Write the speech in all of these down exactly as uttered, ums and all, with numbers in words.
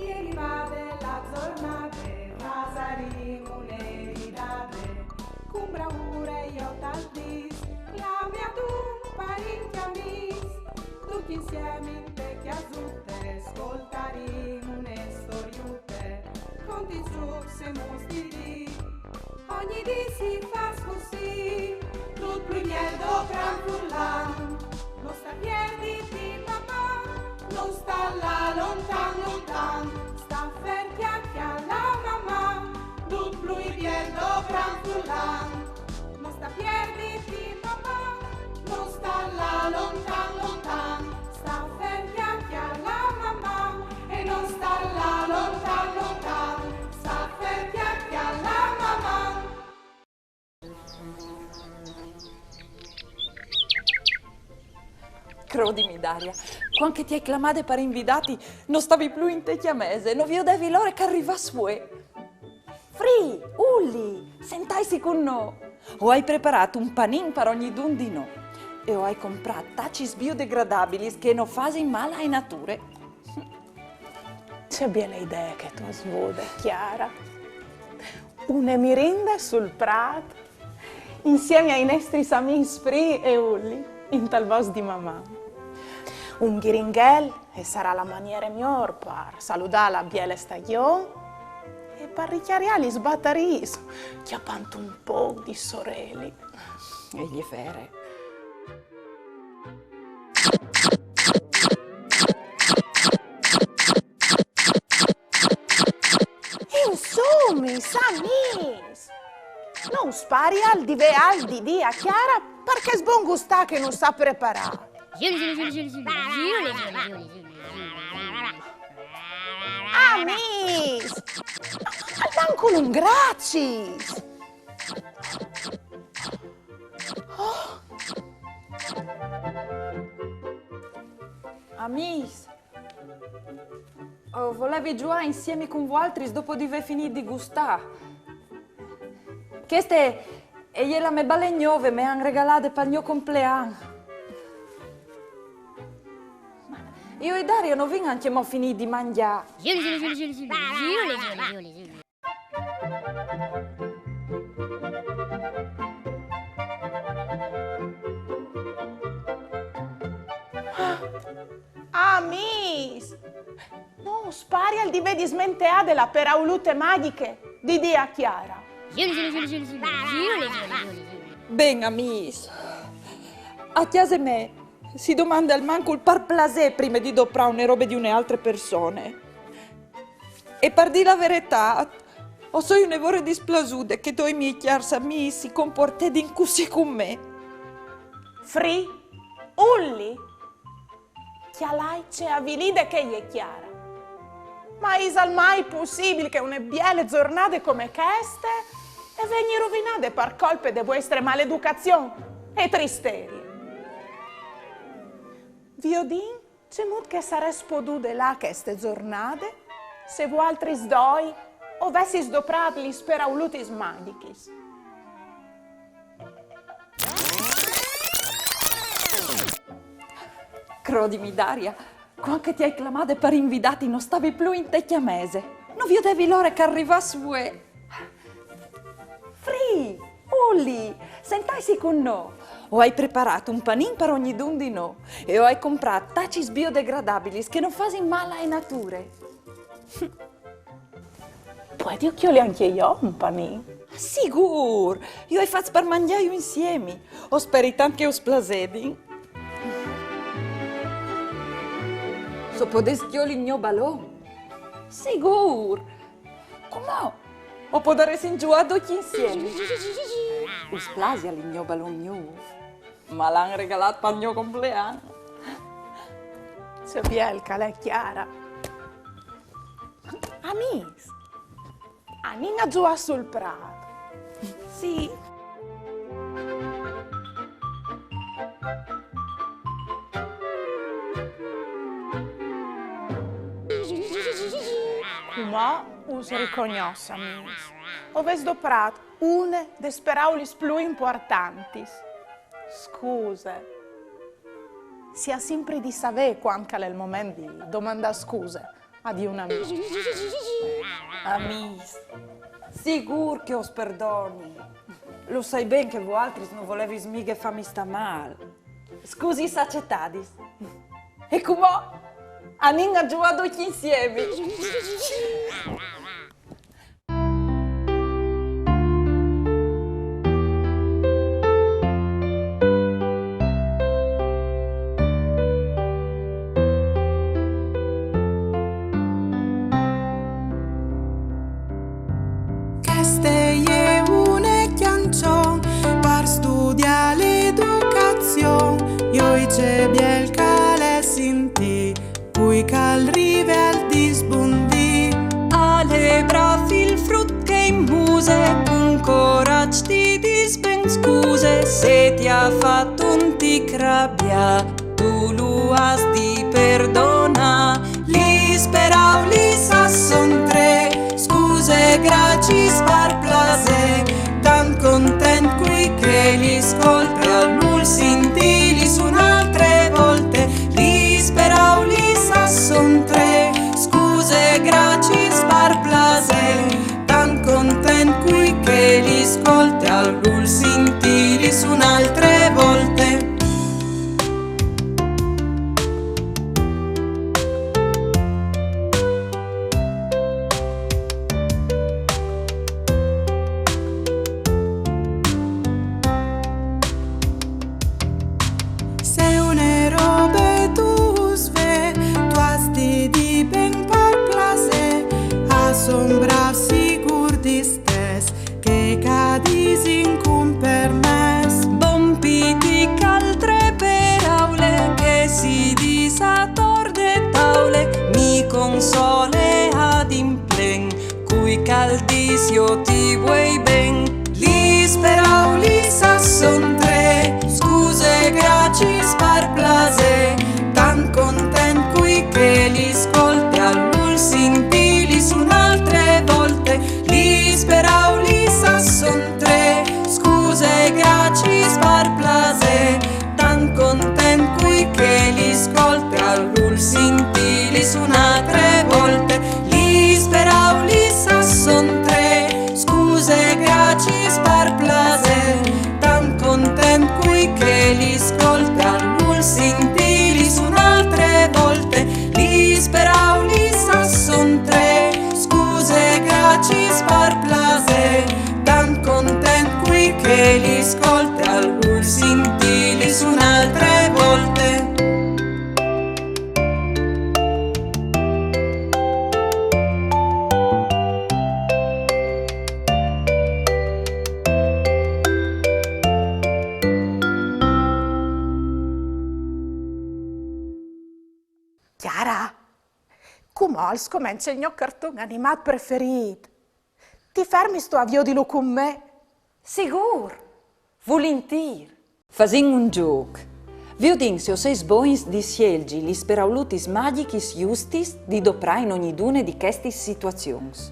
Che rivade la zornade, fasarìn une ridade, cun braure jo tal dis, clame a dun parint e amis, ducj insiemi inte cjasute, scoltarìn une storiute, conti, zucs e muts di dì. Ogni dì si fâs cussì, dut plui biel doprâ furlan, no sta pierditi, Maman, no sta lâ lontan, lontan, sta fer, cjale, cjale, Maman, dut plui biel doprâ furlan, no sta pierditi, Maman, no sta lâ lontan, lontan, sta fer, cjale, cjale, Maman, e no sta lâ lontan, lontan, sta fer, cjale, cjale, Maman. Crodimi, Daria, cuant che ti ai clamade par invidâti, no stavi plui inte cjamese, no viodevi la ore che al rivàs vuê. Fri, Uli, sentaitsi cun nô. O ai preparât un panin par ognidun di nô. E o ai comprât tacis biodegradabilis che no fasin mâl ae nature. Ce biele idee che tu âs vude, Chiara. Une mirinde sul prât, insiemi ai nestris amîs Fri e Uli, intal bosc di Maman. Un ghiringhel e sarà la maniere miôr par saludâ la biele stagjon e par ricjariâ lis batariis, cjapant un pôc di soreli. E je vere. Insumis, amîs! No us parial di vê alc di dî a Chiara par chest bon gustâ che nus à preparât? Amîs! Almancul un graciis! Oh! Amîs, o volevi zuiâ insiemi cun voaltris dopo di vê finît di gustâ. Cheste e je la mê bale gnove, me àn regalade pal gno complean. Ma jo e Daria no vin ancjemò finît di mangjâ. Amîs! No us parial di vê dismenteade la peraulute magjiche di dî a Chiara? Ben, amîs, a cjase mê si domande almancul par plasê prime di doprâ une robe di une altre persone. E par dî la veretât, o soi une vore displasude che doi miei cjârs amîs si compuartedin cussì cun me. Fri, Uli, cjalait ce avilide che e je Chiara. Ma isal mai pussibil che une biele zornade come cheste e vegni ruvinade par colpe de vuestre maleducazion e tristerie? Viodìn cemût che e sarès podude lâ cheste zornade, se vualtris doi o vessis doprât lis peraulutis magjichis. Crodimi, Daria, cuant che ti ai clamade par invidâti no stavi plui inte cjamese. No viodevi la ore che al rivàs vuê. Fri, Uli, sentaitsi cun nô. O ai preparât un panin par ognidun di nô e o ai comprât tacis biodegradabilis che no fasin mâl ae nature. Puedio cjoli ancje jo un panin? Sigûr! Jo o ai fats par mangjâju insiemi. O speri tant che us plasedin. Se o podès cjoli il gno balon? Sigûr! Cumò o podaressin zuiâ ducj insiemi. Us plasial il gno balon gnûf? Me l'àn regalât pal gno complean. Ce biel che al è, Chiara. Amîs, anìn a zuiâ sul prât. Sì. Cumò us ricognòs, amîs. O vês doprât une des peraulis plui impuartantis. Scuse. Si à simpri di savê cuant che al è il moment di domandâ scuse. A di un amì. Amîs, sigûr che us perdoni. Lu sai ben che vualtris no volevis mighe fâmi stâ mâl. Scusîs acetadis. E cumò anìn a zuiâ ducj insiemi. Cheste e je une cjançon par studiâ l'educazion, joi ce biel che al è sintî cui che al rive al dîs bundì. Al è brâf il frut che in muse cun coraç ti dîs ben scuse se ti à fat un tic rabiâ, tu lu âs di perdonâ. Lis peraulis a son trê: scuse, graciis, par plasê. Tant content cui che li scolte al vûl sintîlis une altre volte. Lis peraulis a son trê: scuse, graciis, par plasê. Tant content cui che li scolte al vûl sintîlis une altre volte. Se une robe tu ûs vê, tu âs di dî ben par plasê: a son brâf, sigûr distès, chei che a disin cun permès. Bon pitic, altre peraule che si dîs ator de taule, mi console ad implen cui che al dîs: jo ti vuei ben. Lis peraulis a son trê: scuse, graciis, par plasê. Tant content cui che li scolte al vûl sintîlis une altre volte. Lis peraulis a son trê: scuse, graciis, par plasê. Tant content cui che li scolte al vûl sintîlis une altre volte. Lis peraulis a son trê: scuse, graciis, par plasê. Tant content cui che li scolte al vûl sintîlis une altre volte. Lis peraulis a son trê: scuse, graciis, par plasê. Tant content cui che li scolte al vûl sintîlis une altre volte. Chiara, cumò al scomence il gno carton animât preferît. Ti fermistu a viodilu cun me? Sigûr! Vulintîr! Fasìn un zûc. Viodìn se o sês bogns di sielzi lis peraulutis magjichis justis di doprâ in ognidune di chestis situazions.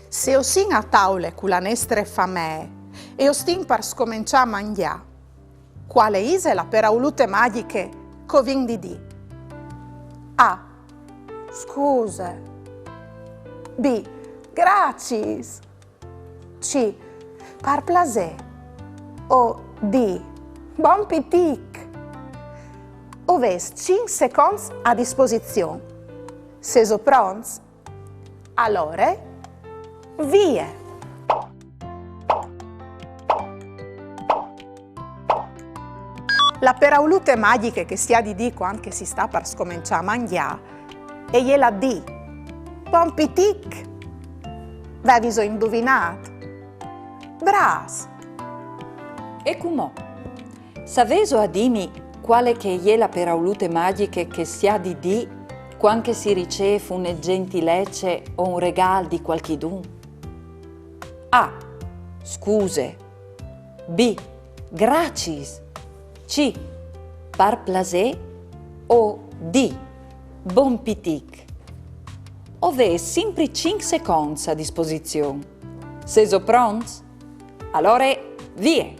Se o sin a taule cu la nestre famee e o stin par scomençâ a mangjâ, cuale ise la peraulute magjiche che o vin di dî? A. Scuse. B. Graciis. C. Par plasê. O D. Bon pitic. O vês cinc seconts a disposizion. Sêso pronts? Alore, vie! La peraulute magjiche che si à di dî cuant che si sta par scomençâ a mangjâ e je la D. Bon pitic! Vêviso induvinât? Brâfs! E cumò? Savêso a dîmi cuale che e je la peraulute magjiche che si à di dî cuant che si ricêf une gjentilece o un regâl di cualchidun? A. Scuse. B. Graciis. C. Par plasê. O D. Bon pitic. O vês simpri cinc seconts a disposizion. Sêso pronts? Alore, vie!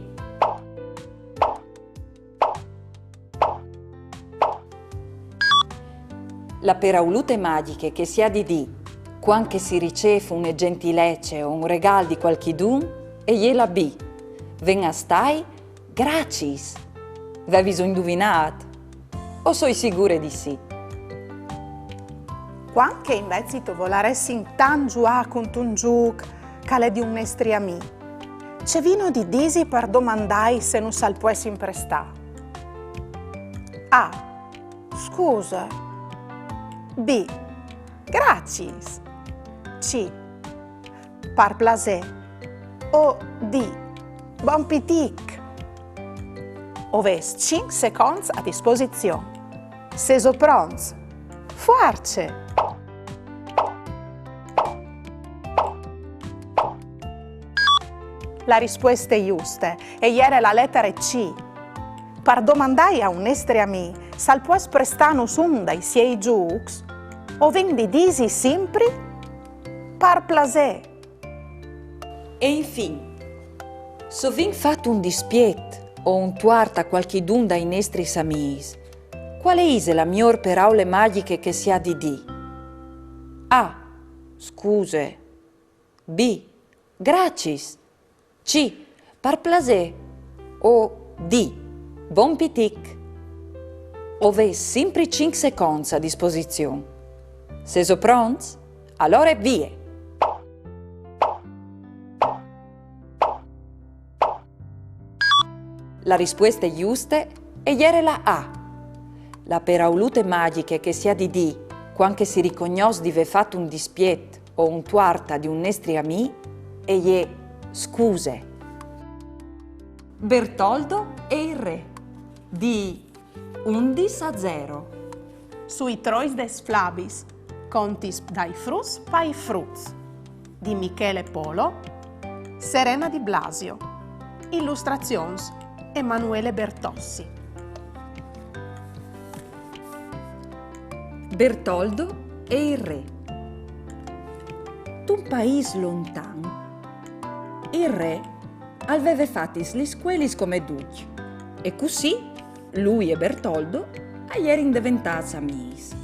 La peraulute magjiche che si à di dî cuant che si ricêf une gjentilece o un regâl di cualchidun e je la B. Ven a stâi graciis. Vevis induvinât? O soi sigure di sì. Cuant che invezit o volaressin tant zuiâ cuntun zûc che al è di un nestri amì, ce vino di dîsi par domandâi se nus al pues imprestâ? A. Scuse. B. Graciis. C. Par plasê. O D. Bon pitic. O vês cinc seconts a disposizion. Sêso pronts? Fuarce! La rispueste juste e jere la letare C. Par domandâi a un nestri amì se al pues prestânus un dai siei zûcs, o vin di dîsi simpri: par plasê. E infin, se o vin fat un dispiet o un tuart a cualchidun dai nestris amîs, cuale ise la miôr peraule magjiche che si à di dî? A. Scuse. B. Graciis. C. Par plasê. O D. Bon pitic. O vês simpri cinc seconts a disposizion. Sêso pronts? Alore vie! La rispueste juste e jere la A. La peraulute magjiche che si à di dî cuant che si ricognòs di vê fat un dispiet o un tuart a di un nestri amì e je scuse. Bertoldo e il re, di undis a zero. Sui trois des flabis, contis dai fruts pai fruts, di Michele Polo, Serena Di Blasio. Illustrazions Emanuele Bertossi. Bertoldo e il re. D'un paîs lontan, il re al veve fatis lis scuelis come ducj, e cussì lui e Bertoldo a jerin deventâts amîs.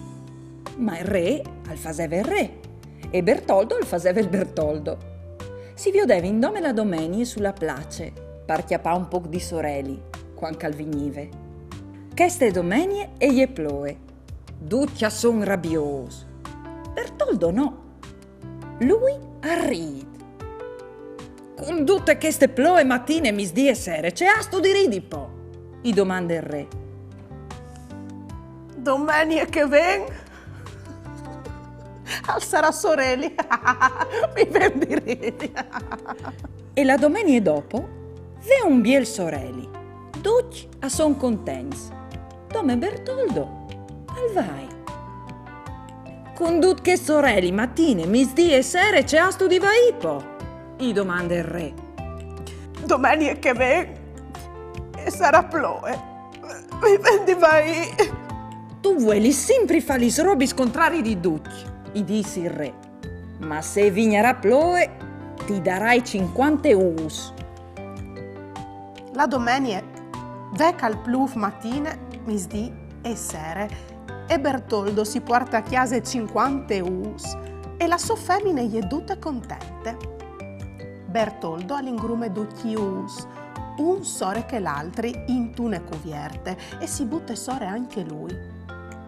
Ma il re al faseve il re, e Bertoldo al faseve il Bertoldo. Si viodevin dome la domenie su la place, par cjapâ un pôc di soreli, cuant che al vignive. Cheste domenie e je ploie. Ducj a son rabiôs. Bertoldo no. Lui al rît. Cun dute cheste ploie matine, misdì e sere, ce âstu di ridi po? I domande il re. Domenie che ven al sarà soreli. Mi ven di ridi. E la domenie dopo, vê un biel soreli. Ducj a son contents. Dome Bertoldo al vai. Cun dut chest soreli matine, misdì e sere, ce âstu di vaî po? I domande il re. Domenie che ven e sarà ploie. Mi ven di vaî. Tu vuelis simpri fâ lis robis contrari di ducj, i dîs il re. Ma se e vignarà ploie, ti darai cincuante ûfs. La domenie ve che al plûf matine, misdì e sere, e Bertoldo si puarte a cjase cincuante ûfs e la sô femine e je dute contente. Bertoldo al ingrume ducj i ûfs, un sore che l'altri, intune cuvierte, e si bute sore ancje lui.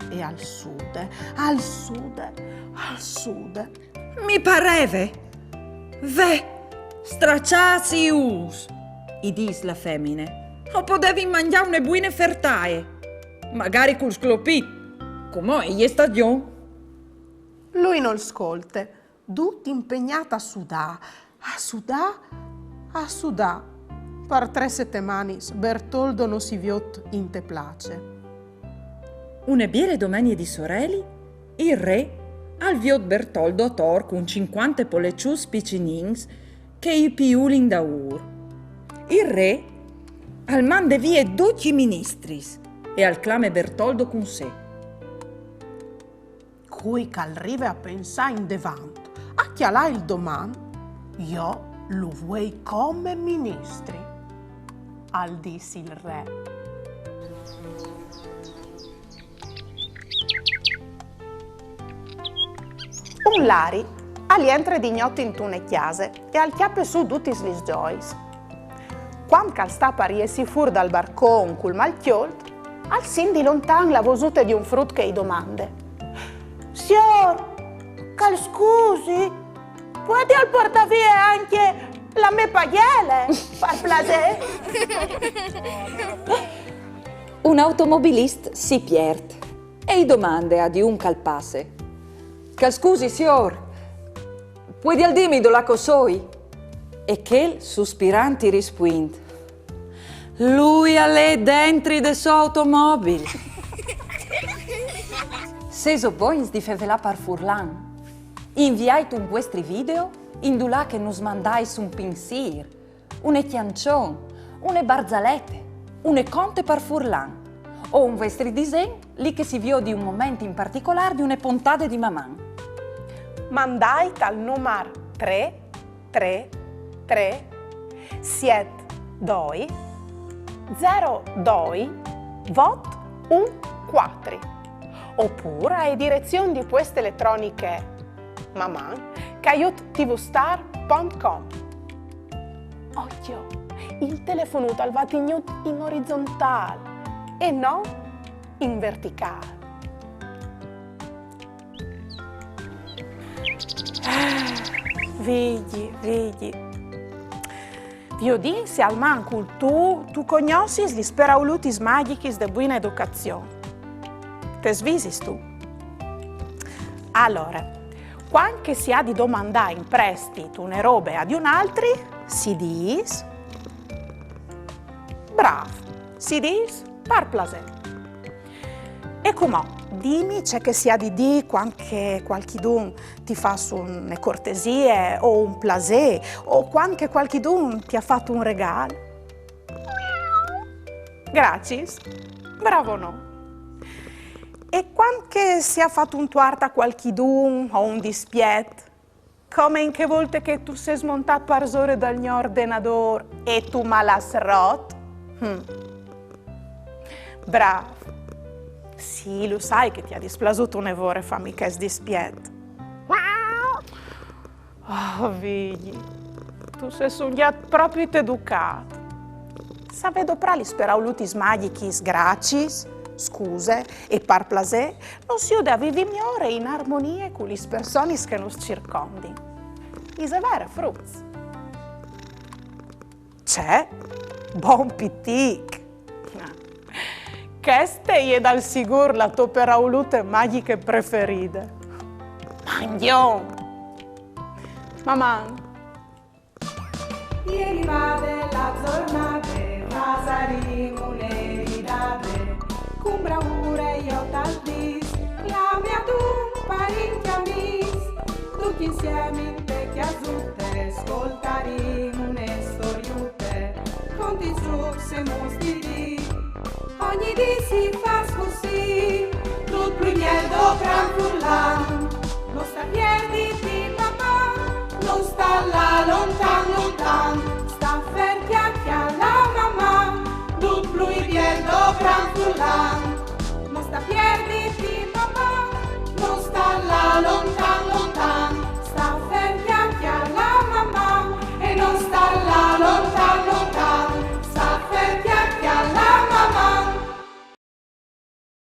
E al sude, al sude, al sude. Mi pareve! Ve, straçâts i ûfs, i dîs la femine. O podevin mangjâ une buine fertaie, magari cul sclopit, cumò e je stagjon. Lui nol scolte, dut impegnât a sudâ, a sudâ, a sudâ. Par trê setemanis Bertoldo no si viôt inte place. Une biele domenie di soreli, il re al viôt Bertoldo ator cun cincuante poleçuts piçinins che i piulin daûr. Il re al mande vie ducj i ministris e al clame Bertoldo cun se. Cui che al rive a pensâ indevant a cjalâ il doman, jo lu vuei come ministri, al dîs il re. Un lari al jentre di gnot intune cjase e al cjape sù dutis lis zois. Cuant che al sta par jessi fûr dal barcon cul malcjolt, al sint di lontan la vosute di un frut che i domande: «Siôr, che al scusi, puedial puartâ vie ancje la mê pagjele, par plasê?» Un automobilist si piert e i domande a di un che al passe: «Che al scusi, siôr, puedial dîmi dulà che o soi?» E chel, suspirant, i rispuint: «Lui al è dentri de sô automobil.» Sêso bogns di fevelâ par furlan? Inviait un vuestri video indulà che nus mandais un pinsîr, une cjançon, une barzalete, une conte par furlan, o un vuestri disen li che si viodi un moment in particolâr di une pontade di Maman. Mandait al numar trê trê trê siet doi zero doi vot un cuatri, opûr ae direzion di pueste eletroniche maman caiut tvstar pont com. Ocjo, il telefonut al va tignût in orizontâl e no in verticâl. Ah, Vigji, Vigji. Viodìn se almancul tu, tu cognossis lis peraulutis magjichis de buine educazion. Tes visistu? Alore, cuant che si à di domandâ in prestit une robe a di un altri, si dîs: «Brâf», si dîs: «Par plasê.» E cumò, dimi ce che si à di dî cuant che cualchidun ti fâs une cortesie o un plasê, o cuant che cualchidun ti à fat un regâl. Graciis. Bravo no. E cuant che si à fat un tuart a cualchidun o un dispiet, come in chê volte che tu sês montât parsore dal gno ordenadôr e tu mal âs rot? Hm. Brâf. Sì, lu sai che ti à displasût une vore fâmi chest dispiet. Oh, Vigji, tu sês un gjat propit educât. Savê doprâ lis peraulutis magjichis graciis, scuse e par plasê nus jude a vivi miôr e in armonie cu lis personis che nus circondin. Ise vere, fruts? Ce? Bon pitic! Cheste e je dal sigûr la tô peraulute magjiche preferide. Mangjón! Maman! E rivade la zornade, fasarìn une ridade, cun braure jo tal dîs, clame adun parint e amîs, ducj insiemi inte cjasute, scoltarìn une storiute, cont i zûcs e mûts di dì, ogni dì si fâs cussì, dut plui biel doprant furlan.